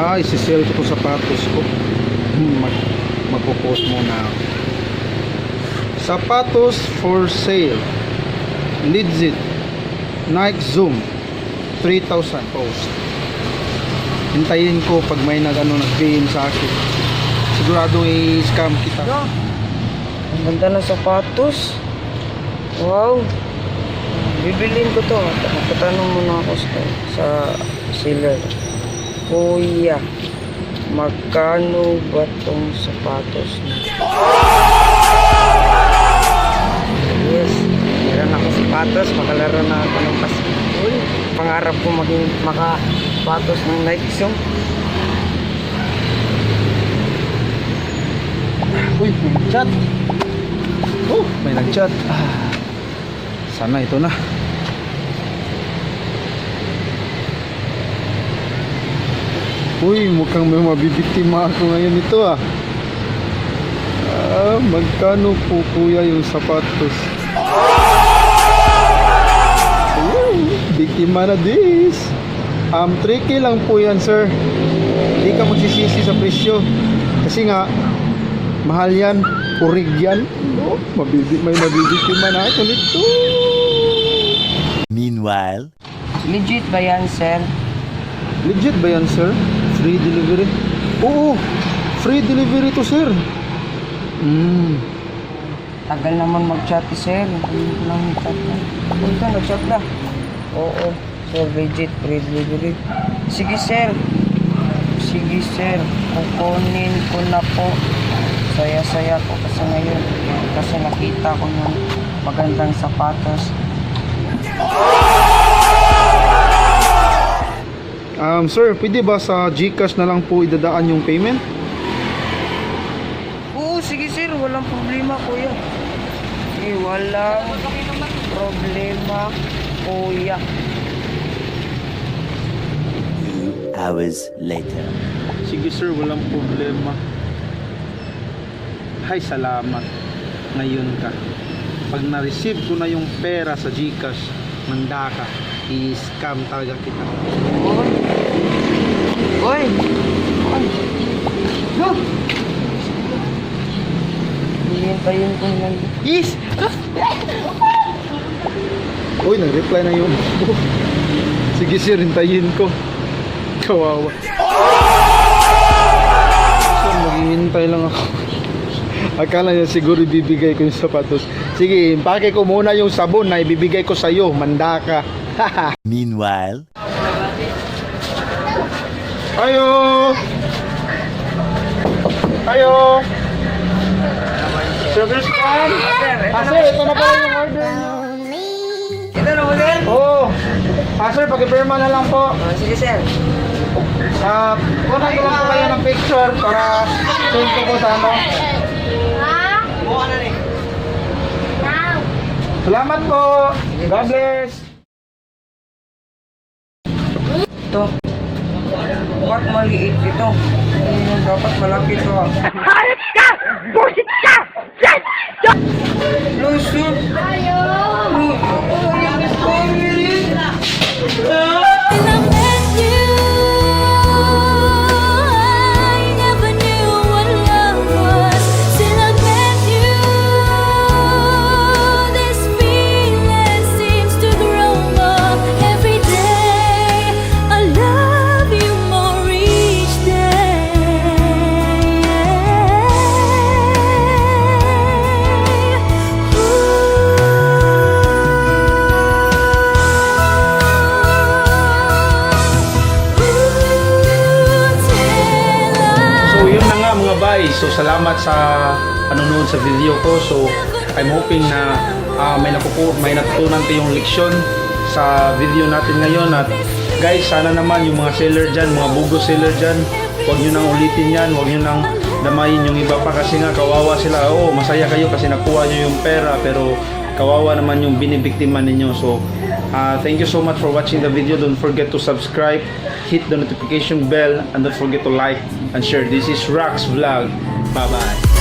Isi-sell ko itong sapatos ko. Magpo-post muna ako. Sapatos for sale. Legit. Nike Zoom 3,000 post. Hintayin ko pag may nag-PM sa akin. Sigurado i-scam kita. Ang ganda ng sapatos. Wow. Bibilin ko to. Tatanong muna ako sa seller. Kuya, magkano ba tong sapatos na? Yes, meron ako sapatos. Makalaro na ako ng basketball. Pangarap ko maging makapatos ng Nike Zoom. Uy, may nag-chat. May nag-chat. Sana ito na. Uy, mukhang may mabibiktima ako ngayon ito magkano po kuya yung sapatos? Biktima na this. 3K lang po yan, sir. Hindi ka magsisisi sa presyo. Kasi nga, mahal yan. Purig yan. May mabibiktima na ako nito. Meanwhile, Legit ba yan, sir? Legit ba yan, sir? Free delivery? Oo, free delivery to, sir. Tagal naman mag-chat sir. Hindi ko lang mag-chat na. Punta, nag-chat na. Oo, sir, legit, free delivery. Sige, sir. Sige, sir. Kukunin ko na po. Saya-saya ko kasi ngayon. Kasi nakita ko ng magandang sapatos. Sir, pwede ba sa GCash na lang po idadaan yung payment? Oo, sige, sir. Walang problema, kuya. Sige, walang problema, kuya. hours later. Sige sir, walang problema. Hay, salamat. Ngayon ka. Pag na-receive ko na yung pera sa GCash, manda ka. I-scam talaga kita. Oy! Oy! Oy! No! Hihintayin ko lang. Yes! Uy, nag-reply na yung sige sir, hintayin ko. Kawawa. Sir, maghihintay lang ako. Akala niya siguro ibibigay ko yung sapatos. Sige, impake ko muna yung sabon na ibibigay ko sa'yo. Manda ka. Meanwhile, Ayo! Ayo! Service pan! Sir, ito na pala yung order niyo. Ito na mo, sir? Oo. Sir, pag-ipirma na lang po. Sige, sir. Kunan ko lang po kayo ng picture para send ko po sa ano. Salamat po. God bless. Ito. Bakit maliit ito? Dapat malaki ito. Halit ka! Bullshit ka! Yes! Lusot! Mga bay, so salamat sa panonood sa video ko. So I'm hoping na may natutunan tayong leksyon sa video natin ngayon. At guys, sana naman yung mga seller dyan, mga bugo seller dyan, huwag nyo nang ulitin yan, huwag nyo nang damayin yung iba pa kasi nga kawawa sila. Oo, masaya kayo kasi nakuha nyo yung pera, pero kawawa naman yung binibiktima ninyo. So thank you so much for watching the video. Don't forget to subscribe, hit the notification bell, and don't forget to like and share. This is Rax Vlog. Bye bye.